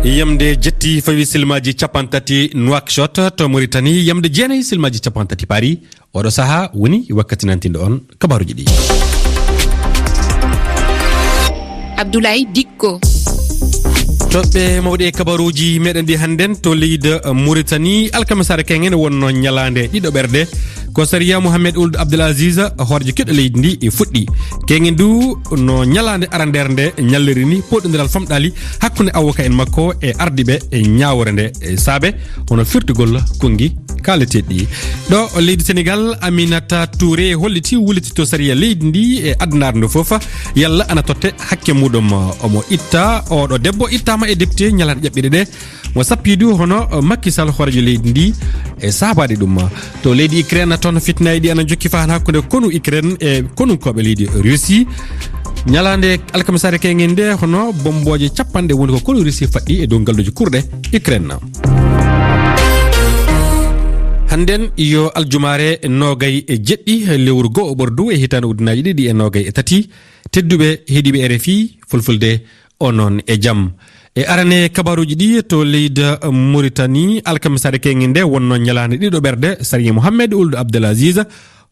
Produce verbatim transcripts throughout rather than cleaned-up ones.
Yamde jetti fawi silmaaji cappanɗe tati Nouakchott to Mauritanie, yamde jeenayi silmaaji cappanɗe tati Paris. Oɗo saha woni wakkati nantindo on kabaruji ɗi. Abdoulaye Dikko. Toɓɓe mawɗe e kabaruji meɗen ɗi hannden to leydi Mauritanie, alkamisaare kengen wonno ñalaande ɗiɗo ɓerde. Ko sariya Mohamed Ould Abdel Aziz, hoorejo kiɗɗo leydi ndi, e fuɗɗi. Kengen du no ñalaande arandeere nde ñalliri ni, poɗondiral famɗali hakkunde avocat en makko e ardiɓe e ñaawore nde, e saabe hono firtugol konngi kaaleteeɗi ɗi. Ɗo leydi Senegal, Aminata Touré holliti wullititto sariya leydi ndi e addunaare nde fof, yalla ana totte hakke muɗum. Omo itta, oɗo debbo ittama e député ñalaande ƴaɓɓiɗe ɗe, mo sappi du hono Macky Sall, hoorejo leydi ndi, e saabaade ɗum. To leydi Ukraine, toon fitnaaji ɗi ana jokki faa hakkunde konu Ukraine e konunkooɓe leydi Russie. Ñalaande alkamisaare kengen nde, hono bombooje cappanɗe woni ko konu Russie faɗɗi e dow ngalluuji kurɗe Ukraine. Hannden yo aljumaare noogay e jeɗɗi lewru goo o ɓordu e hitaande ujunnaaji ɗiɗi e noogay e tati. Tedduɓe heɗiiɓe R F I Fulfulde, onon e jam. E arane kabaruji ɗi to leydi Mauritanie, alkamisaare kengen nde wonno ñalaande ɗiɗo ɓerde, sariya Mohamed Ould Abdel Aziz,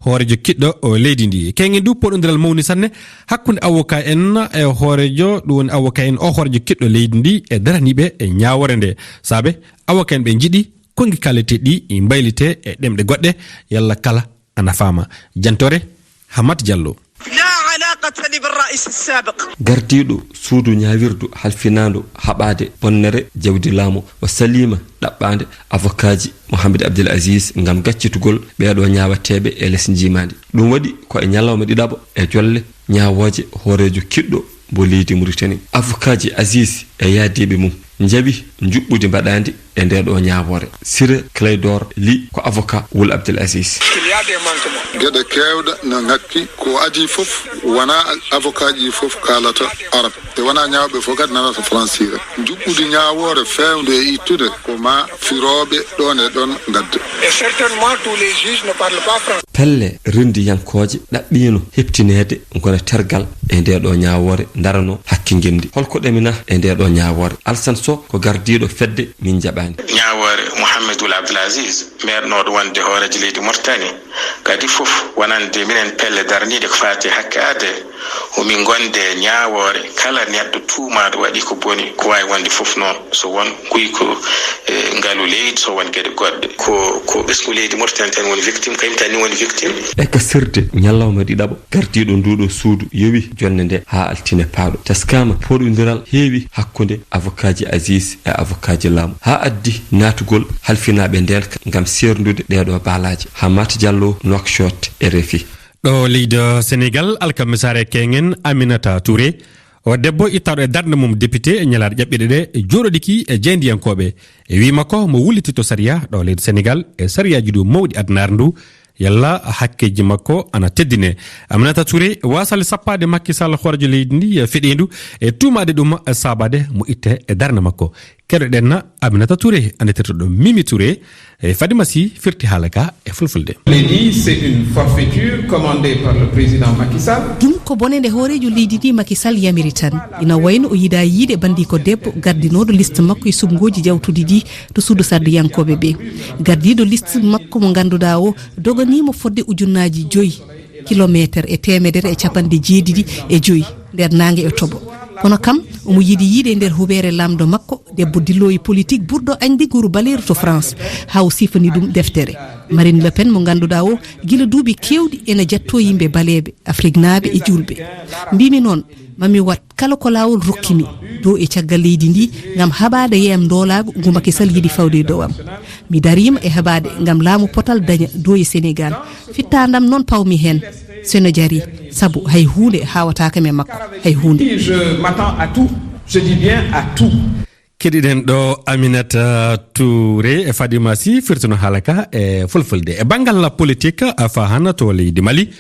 hoorejo kiɗɗo o leydi ndi. Kengen du poɗondiral mawni sanne hakkunde avocat en e hoorejo, ɗum woni avocat en o hoorejo kiɗɗo leydi ndi e daraniiɓe e ñaawore nde. Saabe avocat en ɓe njiɗi konngi kaaleteeɗi ɗi mbaylite e ɗemɗe goɗɗe, yalla kala ana faama. Jantore, Hamat Diallo. لا علاقة لي بالرئيس السابق. Gardiiɗo suudu ñaawirdu halfinaandu haɓaade bonnere jawdi laamu o saliima ɗaɓɓaande avokaaji Mohamed Abdel Aziz ngam gaccitugol ɓeeɗo ñaawateeɓe e les njiimaandi. Ɗum waɗi ko e ñalawma ɗiɗaɓo e jolle ñaawooje hooreejo kiɗɗo mbo leydi Mauritanie. Avokaaji Aziz e yaadiiɓe mum njaɓi njuɓɓudi mbaɗaandi e ndeeɗo ñaawoore. Siré Clédor Ly ko avocat wul Abdel Aziz. Geɗe keewɗe no ngakki, ko adii fof wonaa avocat ji fof kaalata arab, e wonaa ñaawɓe fof kadi nanata fransire. Njuɓɓudi ñaawoore feewnde e ittude ko ma firooɓe ɗoon e ɗoon ngadda. Et certainement, tous les juges ne parlent pas français. Pelle renndiyankooje ɗaɓɓiino heɓtineede ngona tergal e ndeeɗo ñaawoore, ndarano hakke ngenndi. Holko ɗamina e ndeeɗo ñaawoore? Alsan Soh ko gardiiɗo fedde Min Njaɓaani. Ñaawoore Mohamed Ould Abdel Aziz, meeɗnooɗo wonde hooreejo leydi Mauritanie, kadi fof wonande minen pelle daraniiɗe ko faati e hakke aadee. Homin gonde ñaawoore kala neɗɗo tuumaaɗo waɗi ko boni, ko waawi wonde fof noon, so won guyko, e ngalu leydi, so won geɗe goɗɗe. Ko, ko ɓesngu leydi Mauritanie tan woni victime, kañum tan ni woni victime. E ka sirde ñalawma ɗiɗaɓo, gardiiɗo nduuɗo suudu yowi jonnde nde haa altine paaɗo. Teskaama poɗondiral heewi hakkunde avokaaji Aziz e avokaaji laamu, haa addi naatugol halfinaaɓe ndeenka ngam seerndude ɗeeɗo baalaaje. Hamat Diallo, Nouakchott, R F I. Ɗo leydi Senegal, alkamisaare kengen Aminata Touré, o debbo ittaaɗo e darnde mum député e ñalaande ƴaɓɓiɗe ɗe, jooɗodiki e jaayndiyankooɓe. E wii makko, mo wullititto sariya ɗo leydi Senegal e sariyaaji du mawɗi addunaare ndu, yalla hakkeeji makko ana teddine. Aminata Touré waasali sappaade Macky Sall, hooreejo leydi ndi, feɗeendu e tuumaade ɗum saabaade mo itte e darnde makko. Keɗoɗen Aminata Touré, annditerɗo Mimi Touré, e Fadima Sy firti haala ka e fulfulde. Lady, c'est une forfaiture commandée par le président Macky Sall. Ɗum ko bonande hooreejo leydi ndi Macky Sall yamiri tan. Ina wayno o yiɗaa yiide banndiiko debbo gardinooɗo liste makko e suɓngooji jawtuɗi ɗi to suudu sardiyankooɓe ɓe. Gardiiɗo liste makko mo ngannduɗaa o doganiimo fodde ujunnaaji joyi kilomeeter e teemedere e capanɗe jeeɗiɗi e joyi nder naange e toɓo. Kono kam, omo yiɗi yiide e nder huɓeere laamɗo makko, debbo dilloowo politik ɓurɗo añde nguru baleeru to France, haa o sifani ɗum deftere. Marine Le Pen mo ngannduɗaa o, gila duuɓi keewɗi ena jattoo yimɓe baleeɓe, Afriknaaɓe e juulɓe. Mbimi noon, mami waɗ kala ko laawol rokki mi, dow e caggal leydi ndi, ngam haɓaade yeeyam ndoolaagu ngu Macky Sall yiɗi fawde e dow am. Mi dariima e haɓaade ngam laamu potal daña dow e Senegaal. Fittaandam noon pawmi heen, so ene jarii, sabu hay huunde haawataaka mi e makko, hay huunde. Je m'attends à tout, je dis bien à tout. Keɗiɗen ɗo Aminata Touré e Fadima Sy firtuno haala ka e fulfulde. E banngal politik, a fahan to leydi Mali,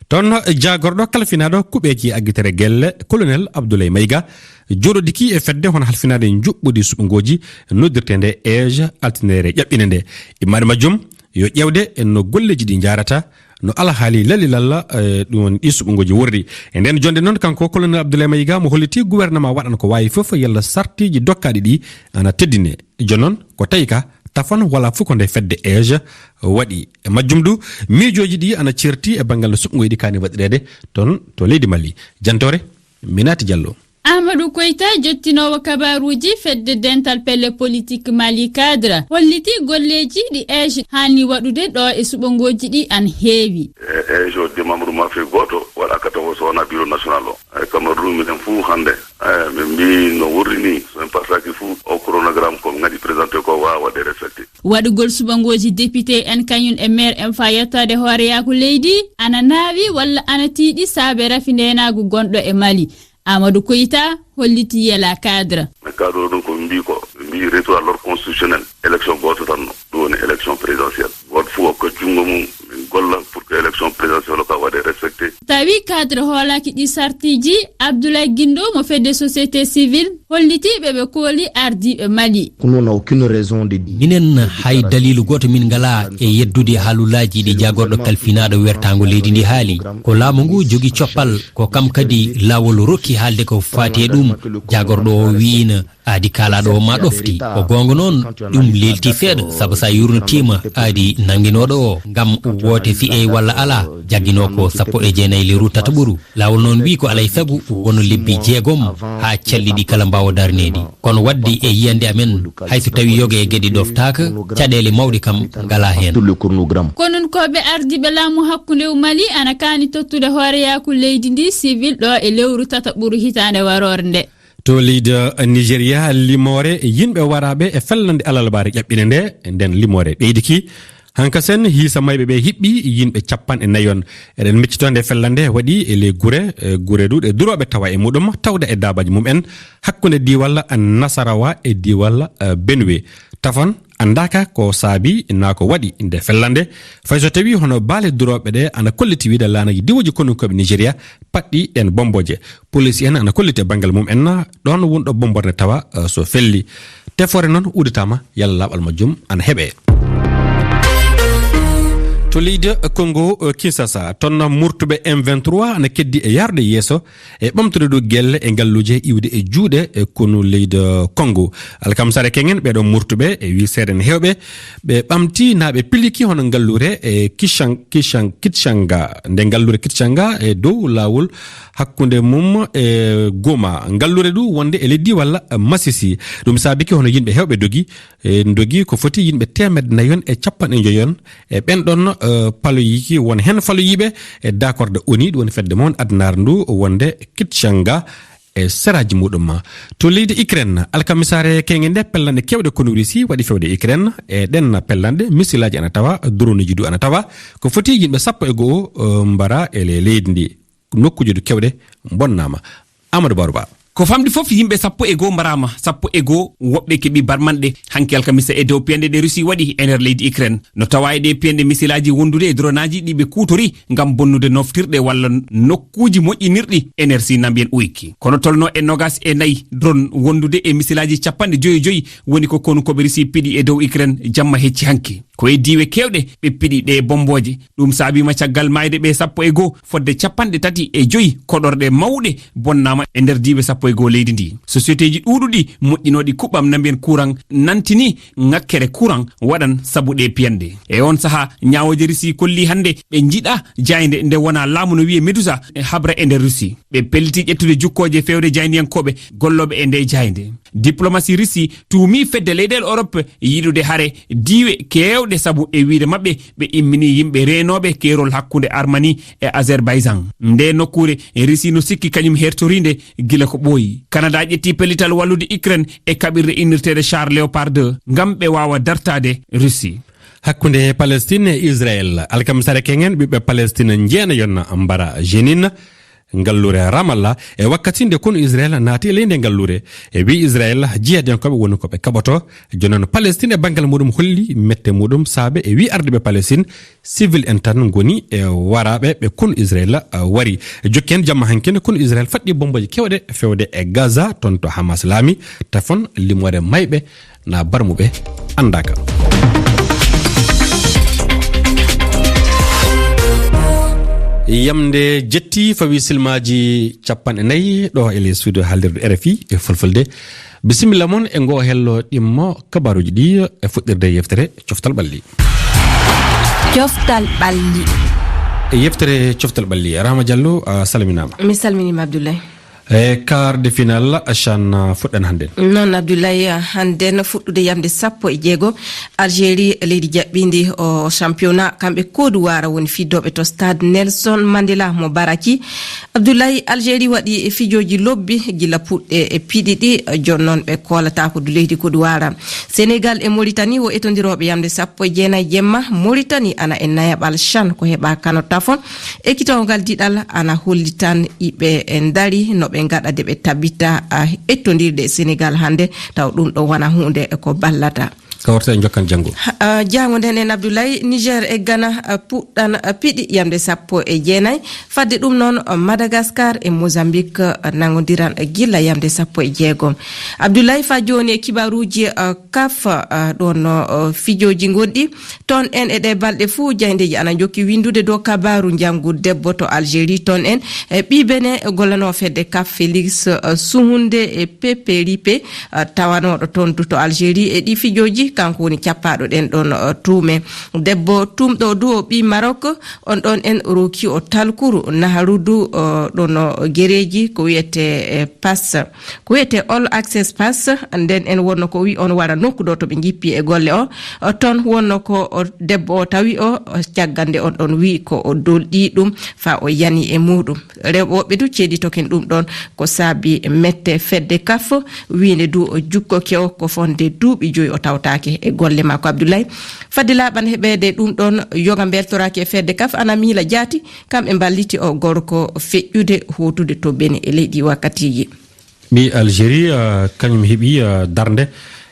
toon jaagorɗo kalfinaaɗo kuɓeeji aggitere gelle, Colonel Abdoulaye Maïga, jooɗodiki e fedde hono halfinaade njuɓɓudi suɓngooji noddirteende Ej altineere ƴaɓɓinde nde. Immaade majjum, yo ƴeewde no golleeji ɗi njaarata, no alhaali lali lalla, eh, ɗum woni ɗi suɓngooji worri. E nden jonnde noon, kanko Colonel Abdoulaye Maïga mo holliti gouvernement waɗan ko waawi fof yalla sartiiji dokkaaɗi ɗi ana teddine. Jooni noon, ko tawi ka tafon wala fof ko nde fedde eeja waɗi. E majjum du, miijooji ɗi ana ceerti e banngal no suɓngooji ɗi kaani waɗireede toon to leydi Mali. Jantoore, Minati Diallo. Amadou Koita, jottinoowo kabaruuji fedde dental pelle politique Mali Cadre, holliti golleeji ɗi eeja haani waɗude ɗo e suɓngooji ɗi an heewi. E eejo démembrement fee gooto waɗaaka tawo so wonaa bureau national o. Ay, Cameroun, minen fuu hannde, ay, min mbii no worri nii, so min partaaki fuu, o chronogramme ko min ngaɗi présenté ko waawa waɗde respecté. Waɗugol suɓngooji député en kañum e maire en faa yettaade hooreyaaku leydi ana naawi walla ana tiiɗi saabe rafi ndeenaagu gonɗo e Mali. Amadou Koita holliti yela cadre. Mais cadre ɗum ko min mbii ko, min mbii retour à l'ordre constitutionnel, élection gooto tan no, ɗum woni élection présidentielle. Gooto fof hokka junngo mum, min golla pour que élection présidentielle o ka waɗe respecté. Tawi cadre hoolaaki ɗi sartiiji, Abdoulaye Guindo mo fedde société civile holliti ɓe ɓe kooli ardiiɓe Mali. Nous, on n'a aucune raison de dire. Minen hay daliilu gooto min ngalaa e yeddude haalulaaji ɗi jaagorɗo kalfinaaɗo wertaango leydi ndi haali. Ko laamu ngu jogi coppal, ko kam kadi laawol rokki haalde ko faati e ɗum. Jaagorɗo o wiina aadi kaalaaɗo o ma ɗofti. Ko goonga noon, ɗum leelti seeɗa, sabu so a yuurnitiima aadi nannginooɗo o ngam woote si eey walla alaa, jagginoo ko sappo e jeenayi lewru tataɓuru. Laawol noon wiyi ko alaa e sago won lebbi jeegom haa calli ɗi kala mbaawa darneede. Kono waɗde e yiyannde amen, hay so tawii yoga e geɗe ɗoftaaka, caɗeele mawɗe kam ngalaa heen. Konunkooɓe ardiiɓe laamu hakkunde Mali ana kaani tottude hooreyaaku leydi ndi civil ɗo e lewru tataɓuru hitaande waroore nde. To leydi Nigeria, limoore yimɓe waraaɓe e fellande alarbaare ƴaɓɓinde nde, nden limoore ɓeydiki. Hankasen, hiisa mayɓe ɓe hiɓɓi yimɓe cappanɗe nayon. Eɗen miccitoo nde fellande waɗi e ley gure, e gure du ɗe durooɓe tawa e muɗum, tawda e daabaaji mum en, hakkunde diiwal Nasarawa e diiwal, eh, Benue. Tafon anndaaka ko saabi naa ko waɗi nde fellande. Fay so tawii hono baale durooɓe ɗe ana kolliti wiide laanaaji diwooji konunkooɓe Nigeria paɗɗi ɗen bommbooje. Poliisi en ana kolliti e banngal mum en, ɗoon wonɗo bommborde tawa, eh, so felli. Tefoore noon udditaama, yalla laaɓal majjum ana heɓee. To leydi Congo, eh, Kinshasa, toon murtuɓe M vingt-trois ana keddi e yaarude yeeso e ɓamtude dow gelle e ngalluuje iwde e juuɗe e konu leydi Congo. Alkamsare kengen ɓeeɗo murtuɓe e wi seeɗa en heewɓe ɓe ɓamti naa ɓe piliki hono ngalluure e Kishan-, Kishan-, Kitshanga. Nde ngalluure Kitshanga e dow laawol hakkunde mum e Goma. Ngalluure du wonde e ley diiwal Masisi. Ɗum saabiki hono yimɓe heewɓe dogi, e dogi ko foti yimɓe teemedde nayon e cappanɗe njoyon e ɓen ɗon, eh, paloyiki won heen faloyiiɓe e daakorde O N U, ɗum woni fedde mawde addunaare ndu wonde Kitshanga e seraaji muɗum. To leydi Ukraine, alkamisaare keenge nde pellanɗe keewɗe konu Russie waɗi fewde Ukraine e ɗen pellanɗe, misilaaji ana tawa, droneji du ana tawa. Ko foti yimɓe sappo e go'o, eh, mbara e le-, leydi ndi. Nokkuuje du keewɗe bonnaama. Amadou Baro Ba. Ko famɗi fof, yimɓe sappo e go'o mbaraama, sappo e go'o woɓɓe keɓi barmanɗe. Hanki alkamisa e dow piyanɗe ɗe Russie waɗi e nder leydi Ukraine. No tawa e ɗe piyanɗe misilaaji wondude e dronaaji ɗi ɓe kuutori ngam bonnude noftirɗe walla nokkuuji moƴƴinirɗi énergie nambiyen uyki. Kono tolno e nogas e nayi drone wondude e misilaaji cappanɗe joyi e joyi woni ko konu koɓe Russie piɗi e dow Ukraine jamma hecci hanki. Ko e diiwe keewɗe ɓe piɗi ɗe bommbooje. Ɗum saabiima caggal maayde ɓe sappo e go'o, fodde cappanɗe tati e joyi koɗorɗe mawɗe bonnaama e nder diiwe sappo e go'o leydi ndi. Societeeji ɗuuɗuɗi moƴƴinooɗi kuɓɓam nambiyen kuran nantini ŋakkere kuran waɗan sabu ɗe piyanɗe. E on sahaa, ñaawooje Russie kolli hannde ɓe njiɗa jaaynde nde wonaa laamu no wiyee Medusa e habra e nder Russie. Ɓe pelliti ƴettude jukkooje fewde jaayndiyankooɓe gollooɓe e nde jaaynde. Diplomasi Russie tuumi fedde leyɗeele Europe yiɗude hare diiwe keewɗe sabu e wiyde maɓɓe ɓe immini yimɓe reenooɓe keerol hakkunde Armani e Azerbaijan. Nde nokkuure Russie no sikki kañum hertoriinde gila ko ɓooyi. Canada ƴetti pellital wallude Ukraine e kaɓirɗe innirteeɗe Char Leopard deux ngam ɓe waawa dartaade Russie. Hakkunde Palestine e Israël, alkamisare kengen ɓiɓɓe Palestine njeena yonna mbara Jenin, ngalluure Ramallah, e wakkati nde konu Israël naati e ley nde ngalluure. E wi Israël, jihaadiyankooɓe woni ko ɓe kaɓoto. Jooni noon Palestine e banngal muɗum holli mette muɗum saabe e wi ardiiɓe Palestine, civil en tan ngoni e waraaɓe ɓe konu Israël, ah, wari. Jokki heen jamma hanki ne konu Israël faɗɗi bomboje keewɗe fewde e Gaza, toon to Hamas laami, tafon limoore mayɓe na barmuɓe anndaaka. Yamde jetti fawi silmaaji capanɗe nayi ɗo e les studio haalirde R F I e Fulfulde. Bisimilla mon e ngoo hello ɗimmo kabaaruuji ɗi e fuɗɗirde yeftere Coftal Ɓalli. Coftal Ɓalli. E yeftere Coftal Ɓalli, Rahma Diallo, a salminaama. Mi salminiima, Abdoulaye. E quart de finale, CHAN fuɗɗan hannden. Noon, Abdoulaye, hannden fuɗɗude yamde sappo e jeego, Algérie, leydi jaɓɓiindi o championnat, kamɓe Côte d'Ivoire woni fiddooɓe to stade Nelson Mandela mo Baraci. Abdoulaye, Algérie waɗi fijooji lobbi gila puɗɗe e piɗi ɗi, jooni noon ɓe koolataako du leydi Côte d'Ivoire. Sénégal e Mauritanie wo etondirooɓe yamde sappo e jeenayi jemma. Mauritanie ana e nayaɓal CHAN ko heɓa kano tafo. Ekkitoowo ngal diɗal ana holli tan iɓe e ndari no ɓe ngaɗa de ɓe tabita, ah, ettondirde e Sénégal hannde, taw ɗum ɗo wona huunde ko ballata. Ka warta en jokkan janngo. Ha, ah, jaango nden en Abdoulaye, Niger e Ghana, ah, puɗɗan, ah, piɗi yamde sappo e jeenayi. Fadde ɗum noon, ah, Madagascar e Mozambique, ah, nangondiran gilla yamde sappo e jeegom. Abdoulaye, fa jooni e kibaruuji, ah, CAF, ah, ɗon, ah, fijooji ngonɗi. Toon en e ɗee balɗe fuu, jayndeeji ana njokki winndude dow kabaaru njanngu debbo to Algérie. Toon en, e ɓii Benin gollanoo fedde CAF, Félix, eh, Suhunde e Pépé Ripé, eh, tawanooɗo toon du to Algérie. E ɗii fijooji, kanko woni cappaaɗo ɗen ɗon, eh, tuume. Debbo tuumɗo du o ɓii Maroc, on ɗon en rooki o talkuru Naharudu, eh, ɗon, eh, gereeji ko wiyetee, eh, pass. Ko wiyetee All Access Pass, nden en wonno ko wi on wara nokku ɗo to ɓe njippi e golle o. O, toon wonno ko o debbo o tawi o, o caggal nde on ɗon wi ko o dolɗi ɗum fa o yani e muɗum. Rewɓe woɓɓe du ceeditoken ɗum ɗon ko saabi mette fedde CAF, wiinde du o jukkoke o ko fonde duuɓi joyi o tawtaake e golle makko. Abdoulaye, fadde laaɓan heɓeede ɗum ɗon yoga mbeltoraaki e fedde CAF ana miila jaati, kam ɓe mballiti o gorko feƴƴude hootude to Benin e leydi wakkatiiji. Ɓii Algérie, ah, kañum heɓi, ah, darnde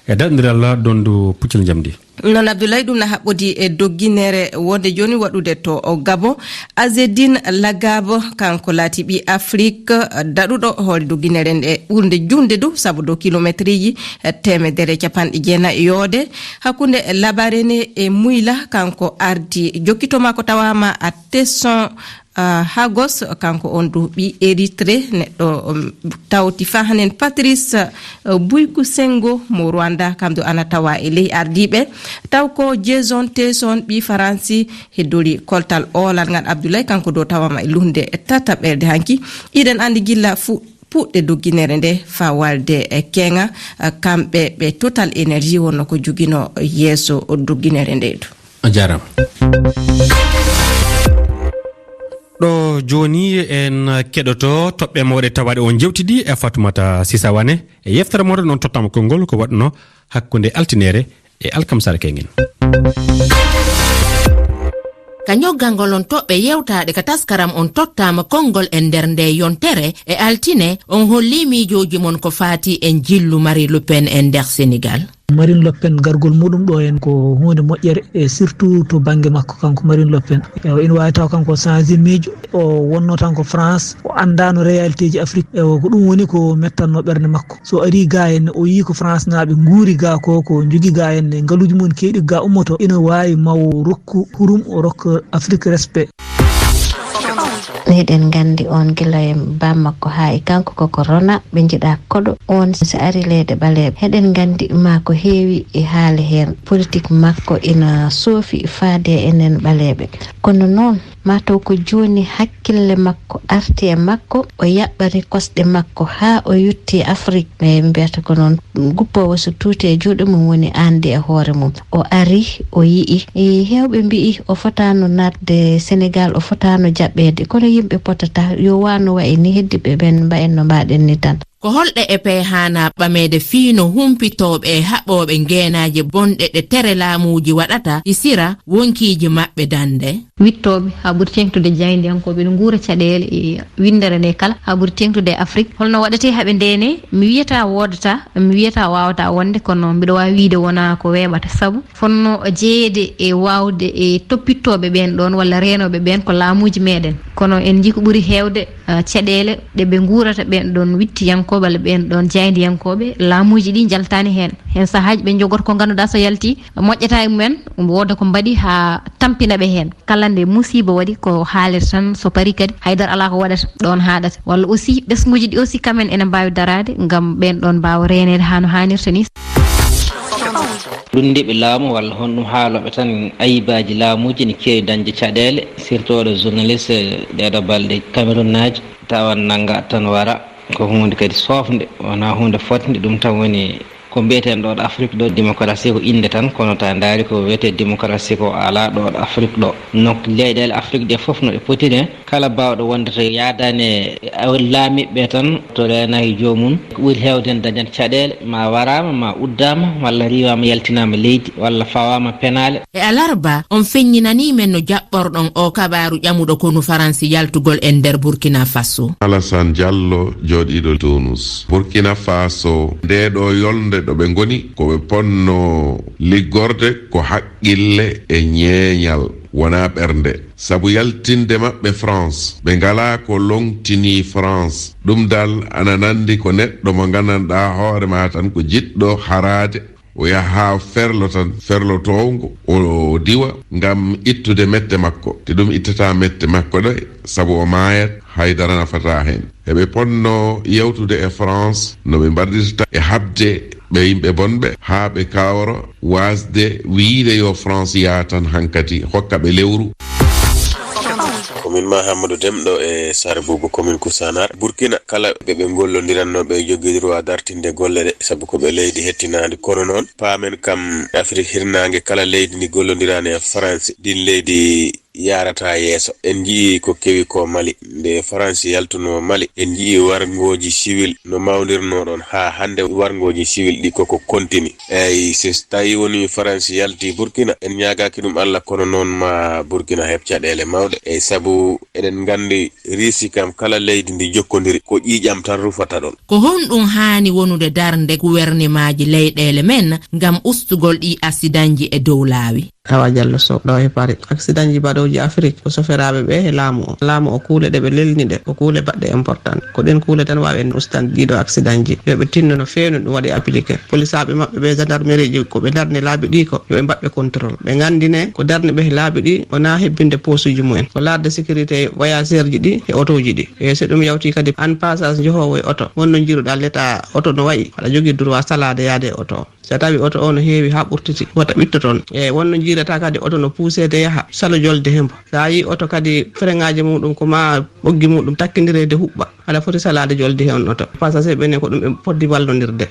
e daɗndiral dondu puccal njamndi. Noon, Abdoulaye, ɗum na haɓɓodi e dogginere wonde jooni waɗude to o Gabon. Azedine Lagab, kanko laati ɓii Afrik, ah, daɗuɗo hoore dogginere nde ɓurde juunde du, sabu dow kilometriji, eh, teemedere e capanɗe jeenayi yoode. Hakkunde Labarene e Muyla, kanko ardi jokkito makko tawaama a Tesson, ah, Hagos, kanko on du ɓii Eritre, neɗɗo, um, tawti fa hanen Patrice, uh, Buyku Sengo mo Rwanda, kam du ana tawa e ley ardiiɓe. Taw ko Jason Tesson ɓii Faransi heddori koltal oolal ngal Abdoulaye, kanko do tawama e lunde tataɓerde hanki. Iɗen andi gilla fu-, puɗɗe dogginere nde fa walde e keŋa, uh, kamɓe ɓe Total Energy wonno ko jogino yeeso dogginere nde du. A jaaraama. Ɗo jooni en keɗoto toɓɓe mawɗe tawaaɗe on jewtidi e Fatoumata Sisa Wane. E yeftere mawɗe noon tottama konngol ko waɗno hakkunde altinere e alkamsare kengen. Ka ñoggangol on toɓɓe yewtaaɗe ka taskaram on tottama konngol e nder nde yontere e altine, on holli miijooji mon ko faati e njillu Marie Le Pen e nder Sénégal. Marine Le Pen, gargol muɗum ɗo en ko huunde moƴƴere, e surtout to bannge makko kanko Marine Le Pen. Ewa, ina waawi taw kanko o changé miijo, o wonno tan ko France, o anndaano réalité ji Afrique. Ewa, ko ɗum woni ko mettanno ɓernde makko. So ari ga en, o yii ko France naaɓe nguuri ga ko, ko jogi ga en, e ngaluuji mum keeɗi ga ummoto, ina waawi maw rokku hurum, o rokka Afrique respect. Eɗen nganndi on gila e bammakko haa e kanko koko rona, ɓe njiɗa koɗo on so ari leyɗe ɓaleeɓe. Eɗen nganndi maa ko heewi e haale heen, politik makko ina soofi faade e enen ɓaleeɓe. Kono noon, mataw ko jooni hakkille makko arti e makko, o yaɓɓani kosɗe makko haa o yotti Afrik. Ɓe mbiyata ko noon, guppoowo so tuuti e juuɗe mum woni aandi e hoore mum. O ari, o yi'i. E, heewɓe mbi'i o fotaano naatde Senegaal, o fotaano jaɓɓeede. Kono yimɓe potata, yo waano wayi ni, heddiiɓe ɓeen mbayen no mbaɗen ni tan. Ko holɗe e pee haana ɓameede fii no humpitooɓe e haɓooɓe ngeenaaje bonɗe ɗe tere laamuuji waɗata, hisira wonkiiji maɓɓe dande? Wiɗtooɓe haa ɓuri teeŋtude jaayndiyankooɓe, ene nguura caɗeele e winndere nde kala, haa ɓuri teeŋtude e Afrik. Holno waɗetee haa ɓe ndeenee? Mi wiyataa woodataa, mi wiyataa waawataa wonde, kono mbiɗo waawi wiyde wonaa ko weeɓata. Sabu fotnoo jeyeede e waawde e toppittooɓe ɓeen ɗoon walla reenooɓe ɓeen ko laamuuji meeɗen. Kono en njii ko ɓuri heewde, ah, caɗeele ɗe ɓe nguurata ɓeen ɗoon wiɗtiyankooɓe walla ɓeen ɗoon jaayndiyankooɓe, laamuuji ɗii njaltaani heen. Heen sahaaji ɓe njogorto ko ngannduɗaa so yaltii moƴƴataa e mumen, wooda ko mbaɗi haa tampina ɓe heen. Kala Nde musiiba waɗi ko haalete tan, so parii kadi haydara alaa ko waɗata ɗoon haaɗata. Walla aussi ɓesnguuji ɗi aussi quand même ene mbaawi daraade ngam ɓeen ɗoon mbaawa reeneede haa no haanirta nii. Lunndiiɓe laamu walla honɗum haalooɓe tan ayibaaji laamuuji ene keewi dañde caɗeele, surtout oɗo journaliste, ɗeeɗo balɗe Camerounaaji tawan nannga tan wara. Ko huunde kadi soofnde, wonaa huunde fotnde. Ɗum tan woni ko mbiyaten ɗo ɗo Afrique ɗo, démocratie ko innde tan, kono ta ndaari ko wiyetee démocratie ko alaa ɗo ɗo Afrique ɗo. Donc leyɗeele Afrique ɗe fof no ɗe poti ne, kala baawɗo wonde to yaadaani e laamiiɓe ɓe tan, to reenaaki joomum, ko ɓuri heewde ne dañat caɗeele, ma waraama, ma uddaama, walla riiwaama, yaltinaama leydi, walla fawaama penaale. E alarba, on feññinanii men no jaɓɓorɗon oo kabaaru ƴamuɗo konu Faransi yaltugol en nder Burkina Faso. Alassane Diallo, jooɗiiɗo Tunus. Burkina Faso, ndee ɗoo yolnde ɗo ɓe ngoni, ko ɓe ponno liggorde ko haqqille e ñeeñal, wonaa ɓernde. Sabu yaltinde maɓɓe France, ɓe ngalaa ko lomtinii France. Ɗum dal ana nanndi ko neɗɗo mo nganndanɗaa hoore maa tan ko jiɗɗo haraade. O yaha haa ferlo tan, ferlo toowngo, o diwa ngam ittude mette makko. Te ɗum ittataa mette makko ɗe, sabu o maayat, haydara nafataa heen. Eɓe potnoo yewtude e France no ɓe mbaɗirta e haɓde ɓe yimɓe bonɓe haa ɓe kawra waasde wiyde yo France yaha tan hankadi hokka ɓe lewru. Ko min Mahamadou Dem ɗo e Saare Buubu, commune Koussanar. Burkina, kala ɓe ɓe ngollondirannoo ɓe jogii droit dartinde golle ɗe, sabu ko ɓe leydi hettinaandi. Kono noon, paamen kam, Afrik hirnaange, kala leydi ndi gollondiraani e Faransi, ndin leydi yaarataa yeeso. En njiyii ko kewi ko Mali. Nde Faransi yaltunoo Mali, en njiyii warngooji siwil no mawndirnoo ɗoon, haa hannde warngooji siwil ɗi koko kontini. Eey, so tawii woni Faransi yaltii Burkina, en ñaagaaki ɗum Alla, kono noon ma Burkina heɓ caɗeele mawɗe. Eey, sabu eɗen nganndi Riisi kam, kala leydi ndi jokkondiri, ko ƴiiƴam tan rufata ɗoon. Ko honɗum haani wonude darnde guwernemaaji leyɗeele men ngam ustugol ɗii aksidanji e dow laawi? Awa Jallo Sow, ɗo e Paris. Aksidanji baɗooji Afrik ko soferaaɓe ɓe e laamu o. Laamu o, kuule ɗe ɓe lelni ɗe, ko kuule baɗɗe important. Ko ɗeen kuule tan waawi en ustade ɗiiɗo aksidanji. Yo ɓe tinno no feewni ɗum waɗi appliqué. Polisaaɓe maɓɓe ɓe, gendarmerie ji, ko ɓe darni laabi ɗi ko, yo ɓe mbaɗ ɓe contrôle. Ɓe nganndine ko darni ɓe laabi ɗi, wonaa hebbinde posuuji mumen. Ko laarde sécurité voyageur ji ɗi e otooji ɗi. E so ɗum yawti kadi, aan passage johoowo e oto, wonno njiiruɗaa l'état oto no wayi, aɗa jogii droit salaade yaade e oto o. So tawi oto o no heewi haa ɓurtiti, wota ɓitto toon. E wonno njiirata kadi oto no puuseede yaha, salo jolde hembo. So a yii oto kadi, freŋaaji muɗum ko ma ɓoggi muɗum takkindireede huɓɓa, aɗa foti salaade jolde he on oto. Passager ɓe ne ko ɗum ɓe poddi wallondirde.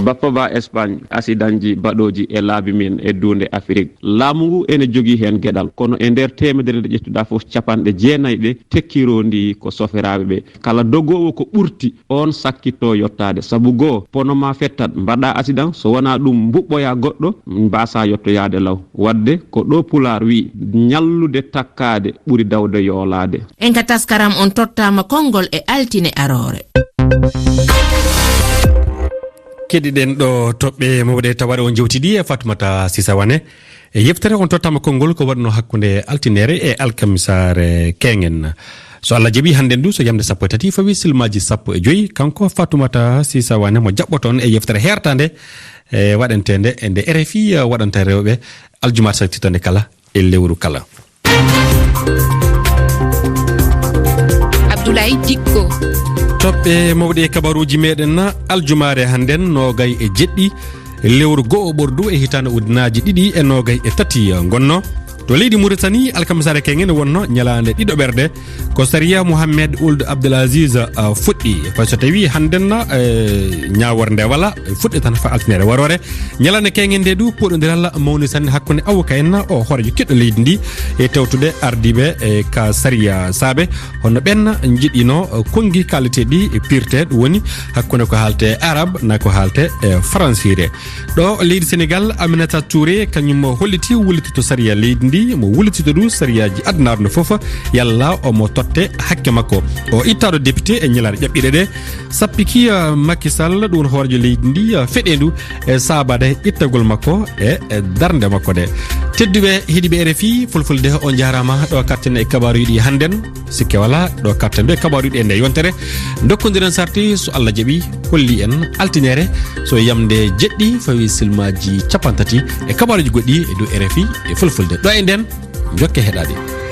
Bappa Ba Espagne, aksidanji baɗooji e laabi men e duunde Afrik. Laamu ngu ene jogii heen geɗal, kono e nder teemedere nde ƴettuɗaa fof, capanɗe jeenayi ɗe tekkirondi ko soferaaɓe ɓe. Kala dogoowo ko ɓurti, oon sakkitto yottaade. Sabu goo, pono ma fettat, mbaɗa accident, so wonaa ɗum mbuɓɓoya goɗɗo, mbaasaa yottoyaade law. Waɗde ko ɗo Pulaar wi'i, ñallude takkaade ɓuri dawde yoolaade. En ka taskaram on tottaama konngol e altine aroore. Keɗiɗen ɗo toɓɓe mawɗe taware on jewtidi e Fatoumata Sisa Wane. E yeftere on tottaama konngol ko waɗno hakkunde altinere e alkamisaare keŋen. So Allah jaɓi, hannden du so yamde sappo e tati fawi silmaaji sappo e joy, kanko Fatoumata Sisa Wane mo jaɓɓoton e yeftere heertande, e waɗanteende e nde R F I waɗanta rewɓe aljumaare saltitande kala e lewru kala. Abdoulaye Dicko. Toɓɓe mawɗe e kabaruuji meɗen aljumaare hannden, noogay e jeɗɗi lewru go'o ɓordu e hitaande ujunaaji ɗiɗi e noogay e tati ngonno. To leydi Mauritanie, alkamisaare keŋen wonno ñalaande ɗiɗo ɓerde. Ko sariya Mohamed Ould Abdelaziz, uh, fuɗɗi. Ko so tawi hannden, uh, ñaaworde wala, fuɗɗi tan fa altinere warore. Ñalaande keŋen nde du, puɗɗondiral mawni sanne hakkunde avocat en o hooreejo kiɗɗo leydi ndi e tewtude ardiiɓe e ka sariya saabe. Hono ɓen njiɗino, uh, konngi kaaleteeɗi pirte, ɗum woni hakkunde ko haalte arab, na ko haalte, eh, faransiire. Ɗo leydi Senegal, Aminata Touré, kañum o holliti wullitito sariya leydi ndi, mo wullitito du sariyaaji adunaaru ndu fof, yalla omo totte hakke makko. O ittaɗo député e ñalaare ƴaɓɓiiɗe ɗe, sappiki, eh, Macky Sall, ɗum woni hooreejo leydi ndi, eh, feɗeendu e saabaade ittagol makko e, e darnde makko nde. Tedduɓe heɗiiɓe R F I Fulfulde, on njaaraama ɗo karten e kabaaruuji ɗi hannden. Sikke wala, ɗo karten ɗo e kabaaruuji ɗi e nde yontere. Ndokkondiren sarti, so Allah jaɓi, holli en altinere, so yamde jeɗɗi fawi silmaaji capantati e kabaaruuji goɗɗi e dow R F I e Fulfulde. Ɗo e nden, Jokke heɗaade.